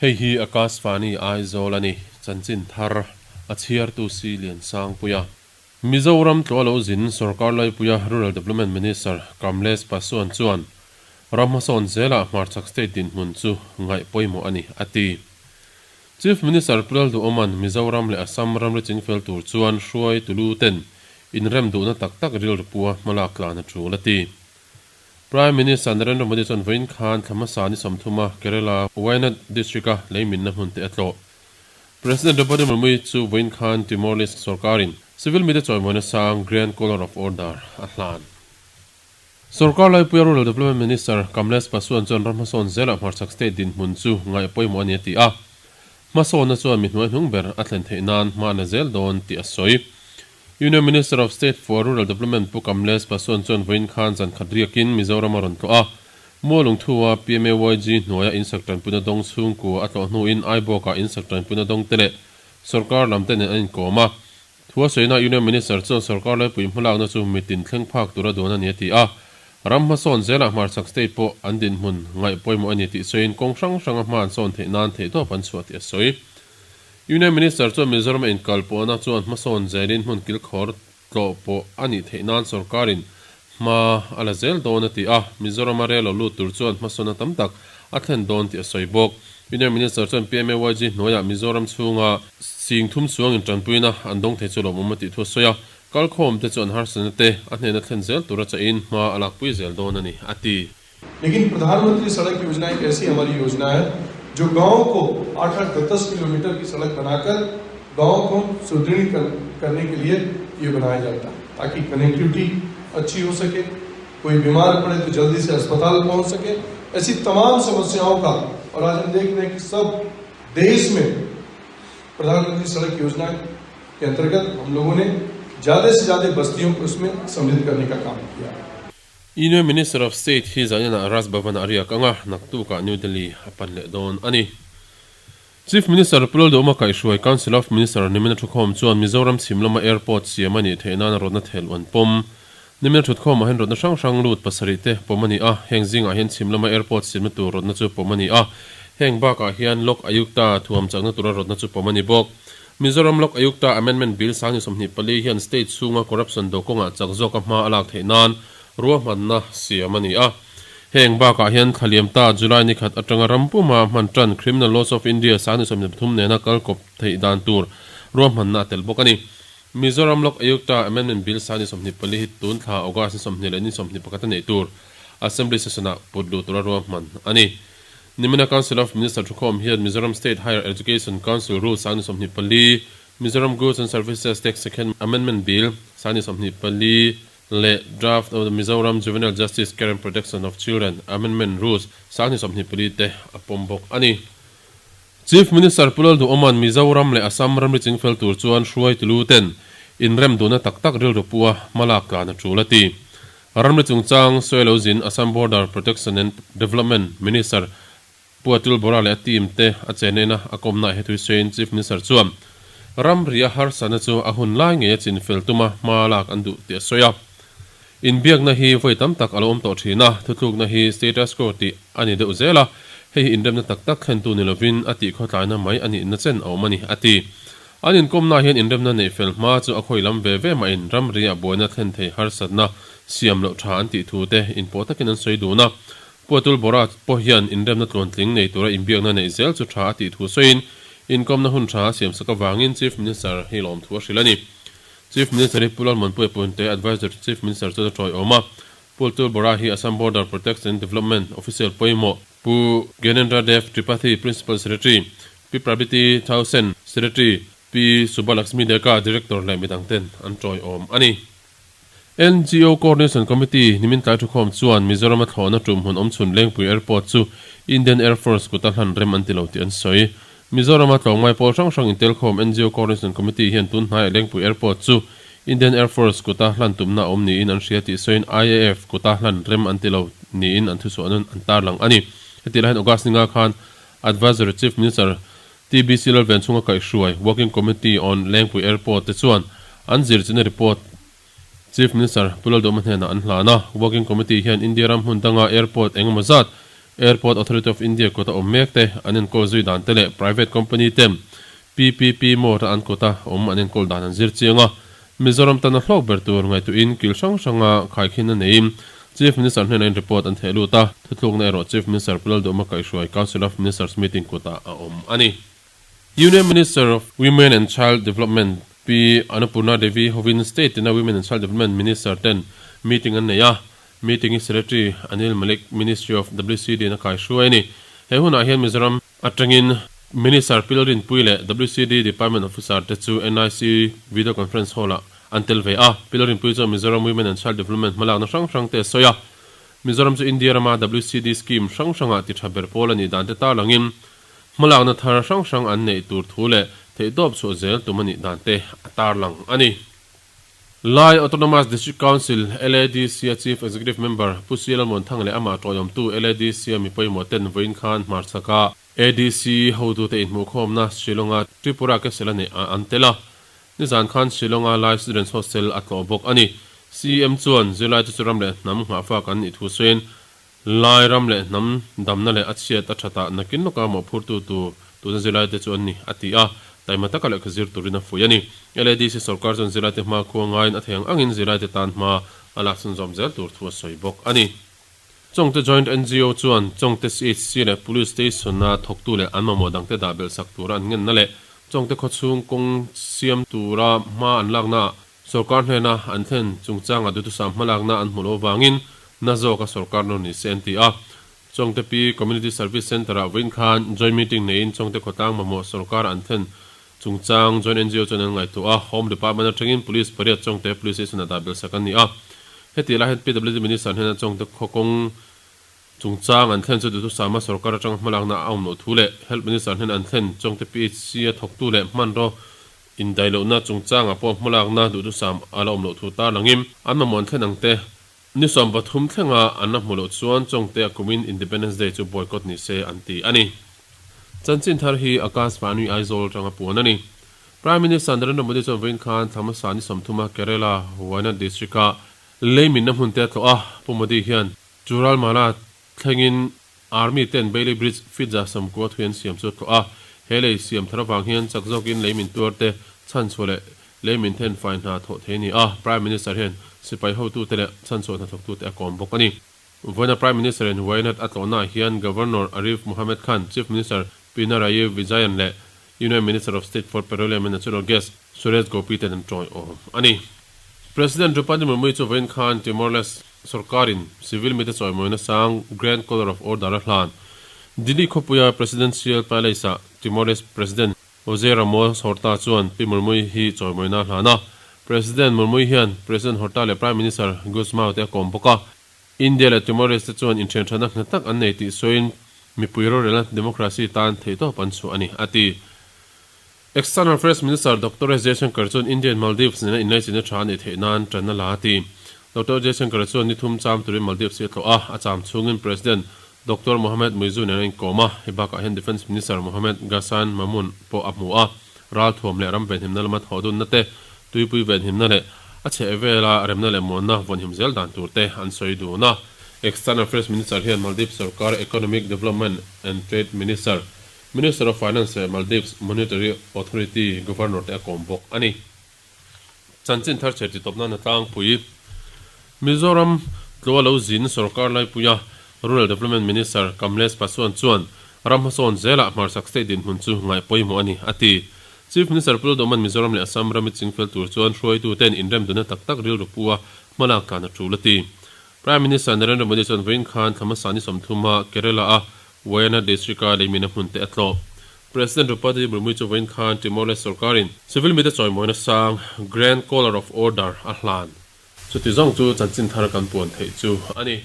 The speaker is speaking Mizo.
Hei hi Akashvani Aizawl a ni, chanchin thar a chhiartu si Liansangpuia. Mizoram tlawh lo zin Sorkar Laipuia Rural Development Minister Kamlesh Paswan chuan ram hmasawn zelah hmarchhak state dinhmun chu ngaih pawimawh a ni, a ti. Chief Minister Pu Lalduhawma'n Mizoram leh Assam ramri chingfel tur chuan hruai tulu ten inrem duhna tak tak rilru pua hmalak tlan a tul, a ti. Prime Minister Narendra Modi chuan vawiin khan thla hmasa ni sawmthuma Kerala Wayanad District-a leiminna hmun te a tlawh. President Draupadi Murmu chu vawiin khan Timor-Leste sorkarin civil mite chawimawina sang Grand Collar of Order a hlan. Sorkar laipuia Rural Development Minister Kamlesh Paswan chuan ram hmasawn zelah hmarchhak state dinhmun chu ngaih pawimawh a ni a ti a. Hmasawnna chuan mi hnuai hnung ber a thlen theih nan hma a la zel dawn tih a sawi. Union Minister of State for Rural Development Pu Kamlesh Paswan chuan vawiin khan zan khat riakin Mizoram a rawn tlawh a. Mualungthua PMAYG hnuaia insak tanpuina dawng chhungkua a tlawh hnuin Aibawkah insak tanpuina dawngte leh sorkar lamte nen an inkawm a. Thu a sawina Union Minister chuan sorkar laipui hmalakna chu mitin thleng phak tura duan a ni a ti a. Ram hmasawn zelah hmarchhak state pawh an dinhmun ngaih pawimawh a ni tih sawiin kawng hrang hranga hma an sawn theih nan theihtawp an chhuah tih a sawi. Union Minister chuan Mizoram a inkal pawhna chuan hmasawn zelin hmun kilkhawr tlawh pawh a nih theih nan sorkarin hma a la zel dawn a ti a, Mizoram a rel lo lut tur chuan hmasawnna tam tak a thlen dawn tih a sawi bawk. Union Minister chuan PMAYG hnuaiah Mizoram chhunga sing thum chuang intanpuina an dawng thei chu lawmawm a tih thu a sawi a, kalkhawm te chu an harsatna te a hnena thlen zel tura chahin hma a lakpui zel dawn a ni a ti. लेकिन प्रधानमंत्री सड़क योजना एक ऐसी हमारी योजना है जो गांव को आठ आठ दस दस किलोमीटर की सड़क बनाकर गांव को सुदृढ़ कर, करने के लिए ये बनाया जाता है ताकि कनेक्टिविटी अच्छी हो सके कोई बीमार पड़े तो जल्दी से अस्पताल पहुंच सके ऐसी तमाम समस्याओं का और आज हम देख रहे हैं कि सब देश में प्रधानमंत्री सड़क योजना के अंतर्गत हम लोगों ने ज़्यादा से ज़्यादा बस्तियों को इसमें सम्मिलित करने का काम किया है Union Minister of State hi zaninah Raj Bhavan-ah a riak ang a, naktukah New Delhi a pan leh dawn a ni. Chief Minister Pu Lalduhma kaihhruai Council of Minister nimina thukhawm chuan Mizoram chhim lama airport siam a nih theih nana rawtna thelh an pawm. Nimina thutkhawmah hian rawtna hrang hrang lut pasarih te pawm a ni a, heng zingah hian chhim lama airport siamna tur rawtna chu pawm a ni a, heng bakah hian Lok Ayukta thuam chakna tura rawtna chu pawm a ni bawk. Mizoram Lok Ayukta Amendment Bill 2024 hian state chhunga corruption do kawngah chak zawka hma a lak theih nan ruahmanna siam a ni a. Heng bakah hian thla liam ta July ni khat atanga ram puma hman tan Criminal Laws of India 2023 nena kal kawp theih dan tur ruahmanna a tel bawk a ni. Mizoram Lok Ayukta Amendment Bill 2024 hi tun thla August ni sawmhnih leh ni sawmhnih pakhat a neih tur Assembly Session-ah put luh tura ruahman a ni. Nimina Council of Minister thukhawm hian Mizoram State Higher Education Council Rules 2024, Mizoram Goods and Services Tax Second Amendment Bill 2024 leh Draft of the Mizoram Juvenile Justice Care and Protection of Children Amendment Rules 2024 te a pawm bawk a ni. Chief Minister Pu Lalduhawma'n Mizoram leh Assam ramri chingfel tur chuan hruaitulu ten inrem duhna tak tak rilru pua hmalak tlan a tul a ti. Ramri chungchang sawi lo zin Assam Border Protection and Development Minister Pu Atul Bora leh a team te a chenena a kawmnaah he thuisawiin Chief Minister chuan ramri a harsatna chu a hun lai ngei a chinfel tuma hma lak an duh tih a sawi a. Inbiakna hi vawi tam tak a lo awm tawh thin a, thutlukna hi status quo tih a ni deuh zel a, hei hi inremna tak tak thlentu ni lovin a tih khawtlaina mai a nihna chen a awm a ni, a ti. An inkawmnaah hian inremna neih fel hma chu a khawi lam ve ve mahin ramri-ah buaina thlen thei harsatna siam loh tha an tih thu te inpawh takin an sawi dun a. Pu Atul Bora pawh hian inremna tluantling nei tura inbiakna neih zel chu tha a tih thu sawiin inkawmna hun tha a siamsak avangin Chief Minister hi lawmthu a hrilh a ni. Chief Minister hi Pu Lalmuanpuia Punte, Adviser to Chief Minister chuan a tawiawm a. Pu Atul Bora hi Assam Border Protection and Development Official pawimawh Pu Gyanendra Dev Tripathi, Principal Secretary, Pi Prabiti Thausen, Secretary, Pi Subhalaxmi Deka, Director leh midang ten an tawiawm a ni. NGO Coordination Committee nimin tlai thukhawm chuan Mizoram a thlawhna tum hun awmchhun Lengpui Airport chu Indian Air Force kuta hlan rem an ti lo tih an sawi. Mizoram a tlawmngai pawl hrang hrang intelkhawm NGO Coordination Committee hian tun hnaiah Lengpui Airport chu Indian Air Force kuta hlan tumna a awm niin an hria tih sawiin IAF kuta hlan rem an ti lo niin an thuchhuahna an tarlang a ni. Hetihlai hian August ninga khan Advisory Chief Minister TBC Lalvenchhunga kaihhruai Working Committee on Lengpui Airport te chuan an zirchina report Chief Minister Pu Lalduhma hnenah an hlan a. Working Committee hian India ram hmun danga airport engemaw zat Airport Authority of India kuta awm mek te an enkawl zui dan te leh private company ten PPP mode a an kuta awm an enkawl dan an zir chiang a. Mizoram tana hlawk ber tur ngaihtuahin kil hrang hranga khaikhin a neiin Chief Minister hnenah in report an theh lut a, thuthlukna erawh Chief Minister Pu Lalduhma kaihhruai Council of Ministers meeting kutah a awm a ni. Union Minister of Women and Child Development Pi Annapurna Devi hovin State tina Women and Child Development Minister ten meeting an nei a, meeting hi Secretary Anil Malik Ministry of WCD in a kaihhruai a ni. He hunah hian Mizoram atangin Minister Pi Lalrinpuii leh WCD Department Officer te chu NIC Video Conference Hall ah an tel ve a. Pi Lalrinpuii chuan Mizoram Women and Child Development hmalakna hrang hrang te a sawi a. Mizoram chu India rama WCD scheme hrang hrangah ti tha ber pawl a nih dan te tarlangin Hmalakna thar hrang hrang an neih tur thu leh theihtawp chhuah zel tum a nih dan te a tarlang a ni. Lai Autonomous District Council, LADC, a Chief Executive Member Pu Sial Muanthang leh amah tawiawmtu LADC a mi pawimawh ten vawiin khan hmarchhaka ADC hotute inhmuhkhawmna Shillong-a Tripura Castle a neih ah an tel a. Nizan khan Shillong-a Lai Students Hostel a tlawh bawk a ni. CEM chuan zirlaite chu ram leh hnam nghahfak an nih thu sawiin Lai ram leh hnam damna leh a chhiat a thatah nakin lawka mawhphurtu tur tuna zirlaite chu an ni, a ti a. Taima taka lehkha zir turin a fuih a ni. LADC sorkar chuan zirlaite hma khua ngaiin a thei ang angin zirlaite tan hma a lak chhunzawm zel tur thu a sawi bawk a ni. Chawngte Joint NGO chuan Chawngte CHC leh Police Station-a thawktu leh an mamawh dangte dah belh sak tura an ngenna leh Chawngte khawchhung kawng siam tura hma an laknaah Sorkar hnena an thlen chungchangah duhthusam hmalakna an hmuh loh avangin na zawka sorkar nawr ni se an ti a. Chawngte Pi Community Service Centre-ah vawiin khan joint meeting neiin Chawngte khawtlang mamawh sorkar an thlen chungchang joint NGO chuan an ngaihtuah a, Home Department atangin Police pariat Chawngte Police Station-ah dah belhsak an ni a. Heti lai hian PWD Minister hnena Chawngte khaw kawng chungchang an thlen chu duhthusama sorkar atanga hmalakna a awm loh thu leh Health Minister hnena an thlen Chawngte PHC-a thawktu leh hmanraw Indaihlohna chungchangah pawh hmalakna duhthusam a la awm loh thu tarlangin an mamawh an thlen ang te. Ni 13 thlenga an la hmuh loh chuan Chawngte a kumin Independence Day chu boycott ni se an ti a ni. Chanchin thar hi Akash Vani Aizawl atanga puan a ni. Prime Minister Narendra Modi chuan vawiin khan thla hmasa ni 30 a Kerala Wayanad District-a lei minna hmun te a tlawh a, Pu Modi hian Churalmala Thlengin Army ten Bailey Bridge feet 90 thui an siam chu a tlawh a, he lei siam thar avang hian chak zawkin lei min tuar te chhanchhuah leh lei min then fai hna thawh thei a ni a, Prime Minister hian sipai hotute leh chhanchhuah hnathawktute a kawm bawk a ni. Vawiina Prime Minister in Wayanad a tlawhnaah hian Governor Arif Mohammed Khan, Chief Minister Pinarayi Vijayan leh Union Minister of State for Petroleum and Natural Gas Suresh Gopi ten an tawiawm a ni. President Draupadi Murmu chu vawiin khan Timor-Leste sorkarin civil mite chawimawina sang Grand Collar of Order a hlan. Dili khawpuia Presidential Palace-ah Timor-Leste President Jose Ramos Horta chuan Pi Murmu hi chawimawina a hlan a. President Murmu hian President Horta leh Prime Minister Gusmao te a kawm bawk a. India leh Timor-Leste chuan inthianthana hna tak an nei tih sawiin mipui rorelna democracy tan theihtawp an chhuah a ni, a ti. External Affairs Minister Doctor S Jaishankar chuan India in Maldives nena inlaichinna tha a neih theih nan tan a la a ti. Doctor Jaishankar chuan ni thum cham turin Maldives hi a tlawh a, a cham chhungin President Doctor Mohamed Muizzu nena inkawm a, hei bakah hian Defence Minister Mohamed Ghassan Maumoon pawh a hmu a. Ralthuam leh ram venhimna lama thawhdunna te, tuipui venhimna leh a chhehvela remna leh muanna vawnhim zel dan tur te an sawi dun a. External Affairs Minister hian Maldives sorkar Economic Development and Trade Minister, Minister of Finance leh Maldives Monetary Authority Governor te a kawm bawk a ni. Chanchin thar chhe titawp nana tlangpui Mizoram tlua lo zin sorkar laipuia Rural Development Minister Kamlesh Paswan chuan ram hmasawn zelah hmarchhak state dinhmun chu ngaih pawimawh a ni, a ti. Chief Minister Pu Lalduhman Mizoram leh Assam rami chingfel tur chuan hruaituten inremduna tak tak rilru pu a hmalak tlan a tul a ti. Prime Minister Narendra Modi chuan vawiin khan thla hmasa ni 30 a Kerala-a Wayanad District-a leimina hmun te a tlawh. President Draupadi Murmu chu vawiin khan Timor-Leste sorkarin civil mite chawimawina sang Grand Collar of Order a hlan. Chuti zawng chu chanchin thar kan puan theih chu a ni.